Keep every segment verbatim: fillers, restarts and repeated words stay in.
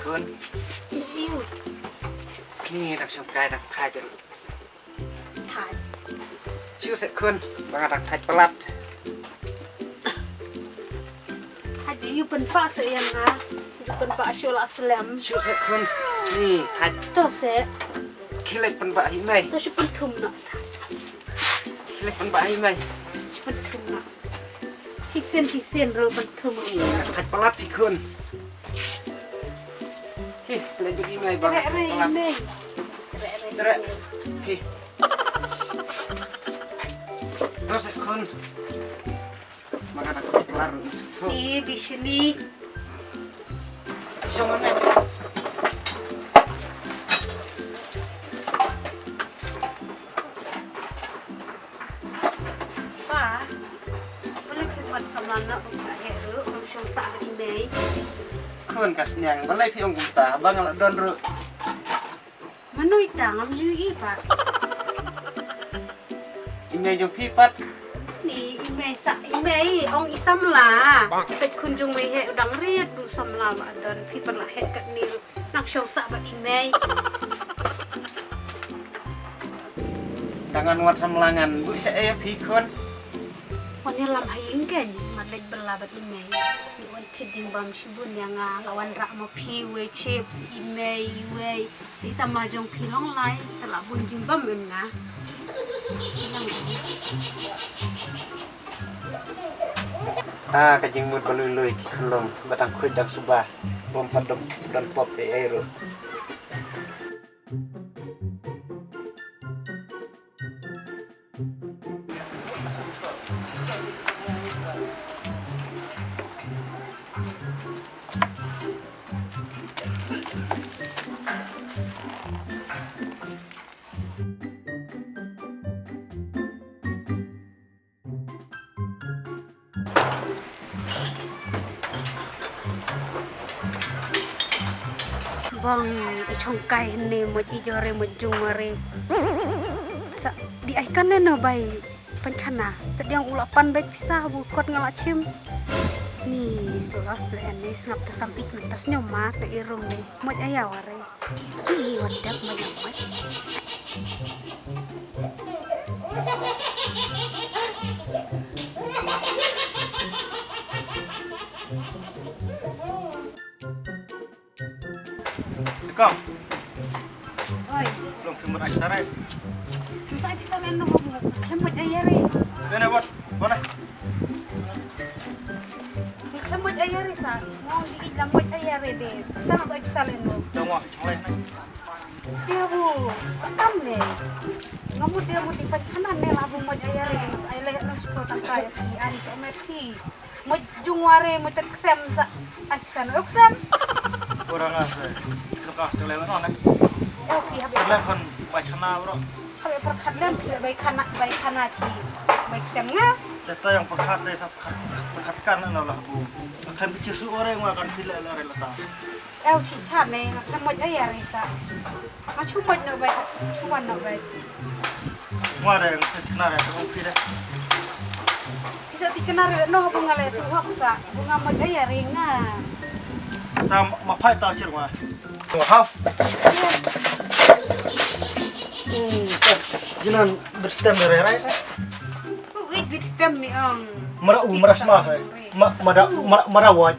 Khun. Ni dang shong kai dang thait. Thait. Shu seh khun, ba nga dang thait palat. Thait ïa u pynpah seh ïa nga. U pynpah shu la slem. Shu seh khun. Ni thait. To seh. Khie leit pynpah hi mei. To shu pynthum noh. Khie leit pynpah hi mei. Shu pynthum noh. Shisien shisien ruh pynthum. Ni thait palat phi khun. Hi, leit hi mei ba. Reh reh mei. Reh. Hi. Terus khun. Makan aku kelar. Ni bishni. Shong ne. Pa, balei phi wan samla na u ka he ru, ngam shong sah bad i mei. Khun ka sniang, balei phi ong kumta, ba nga la don ru. Mano ita ngam ju i pat. I mei jong phi pat. Ni i mei sa i mei ong i samla. Peit khun jong mei he u dang rit u samla ba don phi pat la he kat ni. Nang shong sah bad i mei. Dang ngan wat samla ngan bu sa e phi khun. Wan ïalam ha ïing kein, mat leit bylla bad i mei. Ni wan thied jingbam shibun ïa nga, la wanrah ma phi wei chips, i mei wei. Sa i samla jong phi long lai, te la bun jingbam em nga. Ah, ka jingmut ba lui lui ki khyllung, ba dang khuid dang suba, bym pat don pop ei ei ruh. Bang i chongkai hynne, moj i jore moj jungware. Sa di ai kan ne no bai pynkhana. Te diang u la pan bai pisa bu kot nga la chim. Ni dolos le ne sngap ta sam ik mynta sñiaw ma te i rung ne. Moj aya ware. Ih, wan dep moj aya moj. Kong. Oi. Long phi mut ai sare. Sa ai pisa men no. Hem moj aya re. Kene wat. Wat. Sa moj aya re sa. Ngong di ij la moj aya re de. Tang sa ai pisa le no. Tang wa chale ne. Dia bu, sa kam ne. Ngam mut dia mut di pynkhana ne la bu moj aya re de. Sa ai le no shu tang sa ai phi ari to me phi. Moj jungware moj tek sem sa. Ai pisa no ksem. Kurang ase. Lekas chale no ne. Eh phi habis. Kala khon bai chana bro. Khabe pyrkhat lem phi bai khana, bai khana chi. Bai ksem nga. Te ta yang pyrkhat dei sa pyrkhat, pyrkhat kan na la bu. Kan bichir su ore nga kan phi le le re la ta. Eu chi cha ne kan moj aya re sa. Ma chu moj no bai, chu wan no bai. Nga re sa tikna re ko phi de. Pisa tikna re no bu nga le tu hok sa. Bu nga moj aya re nga. Ta ma phai ta chir nga. Wow. Hmm, jinan bit stem re re. Wait, bit stem ni ang. Mara u mara sma re. Ma mara mara mara waj.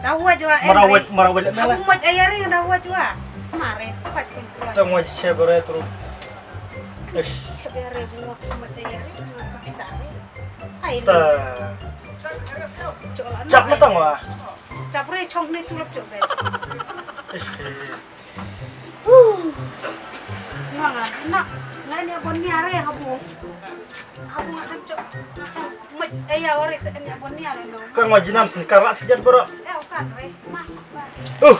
Da waj wa. Mara waj mara waj le mela. Abu moj ayari da waj wa. Sma re. Pat kun. Tang waj che bere tru. Ish. Che bere bu moj ayari. Su bisa re. Ai. Ta. Chap matang wa. Chap re chong ni tulop chok dai. Ish. Nga nga na nga ni abon ni are habu. Habu nga kan chok. Nga kan moj aya wari sa ni abon ni are no. Kan wa jinan sini kan rat kejat bro. Eh kan re. Ma. Uh.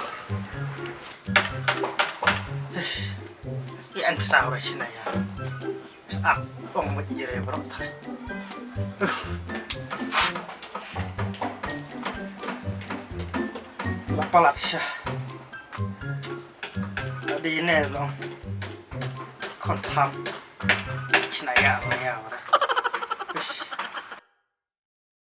Ish. Ian sa ora sini ya. Sa ong moj jere bro tare. La palat sha. Di ne long. Kon tham. China ya ya.